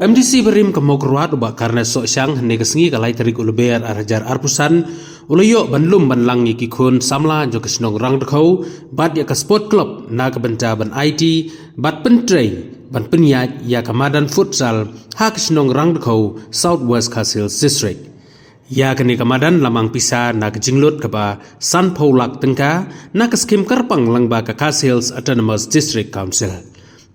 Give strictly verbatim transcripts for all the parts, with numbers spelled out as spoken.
MDC barim ka Mawkyrwat u Bah Carnes Sohshang hynne ka sngi ka lai tarik u Lber ar hajar arphew san u la ïoh ban lum ban lang ïa ki khun samla jong ka shnong Rangdkhew bad ïa ka sport club na ka bynta ban aiti bad pyntrei ban pynïaid ïa ka madan futsal ha ka shnong Rangdkhew, South West Khasi Hills District. Ïa kane ka madan la mang pisa na ka jinglut kaba sanphew lak tyngka na ka skhim kyrpang lyngba ka Khasi Hills Autonomous District Council.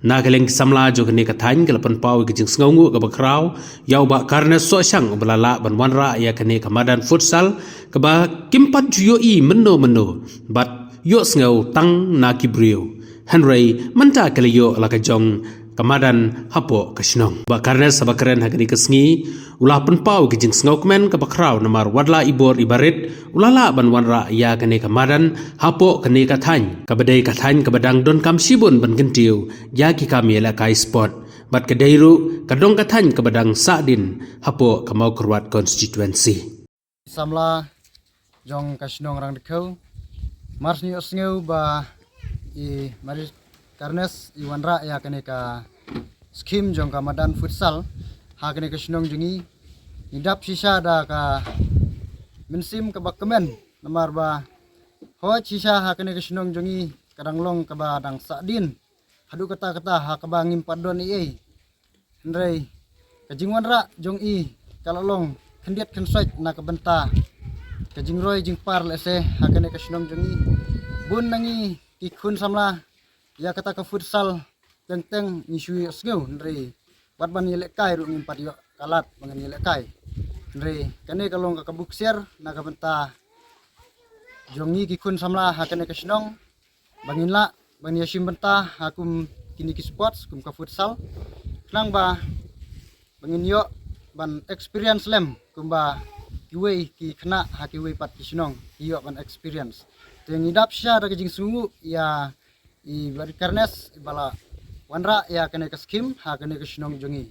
Na ka liang ki samla jong kane ka thaiñ ki la pynpaw ïa ka jingsngewnguh kaba khraw ïa u Bah Carnes Sohshang uba la lah ban wanrah ïa kane ka madan futsal kaba kim pat ju ïohi mynno mynno bad ïohsngew tang na ki briew. Hynrei mynta ki la ïoh la ka jong ka madan hapoh ka shnong. Bah Carnes haba kren ha kane ka sngi u la pynpaw ïa ka jingsngewkmen kaba khraw namar wat la i bor i barit u la lah ban wanrah ïa kane ka madan hapoh kane ka thaiñ kaba dei ka thaiñ kaba dang donkam shibun ban kyntiew ïa ki kam ïalehkai sport bad ka dei ruh ka dong ka thaiñ kaba dang sahdien hapoh ka Mawkyrwat constituency. Samla jong ka shnong Rangdkhew, mar shu ïohsngew ba i Bah Carnes i wanrah ïa kane ka skhim jong ka madan futsal ha kane ka shnong jong ngi, ngi dap shisha da ka mynsiem kaba kmen namar ba hoi shisha ha kane ka shnong jong ngi ka dang long kaba dang sahdien haduh katta katta ha kaba ngim pat don ei ei. Hynrei ka jingwanrah jong i ka la long khyndiat khynsoit na ka bynta ka jingroi jingpar lehse ha kane ka shnong jong i. Bun na ngi ki khun samla ïa kata ka futsal teng teng ngi shu ïohsngew, hynrei wat ban ïalehkai ruh ngim pat ïoh ka lad ba ngan ïalehkai. Hynrei kane ka long ka kabu ksiar na ka bynta jong ngi ki khun samla ha kane ka shnong ba ngin lah ban ïashim bynta ha kum kine ki sports kum ka futsal, khnang ba ba ngin ïoh ban experience lem kumba kiwei ki khynnah ha kiwei pat ki shnong ki ïoh ban experience. Te ngi dap shisha da ka jingsngewnguh ïa i Bah Carnes iba la wanrah ïa kane ka skhim ha kane ka shnong jong ngi.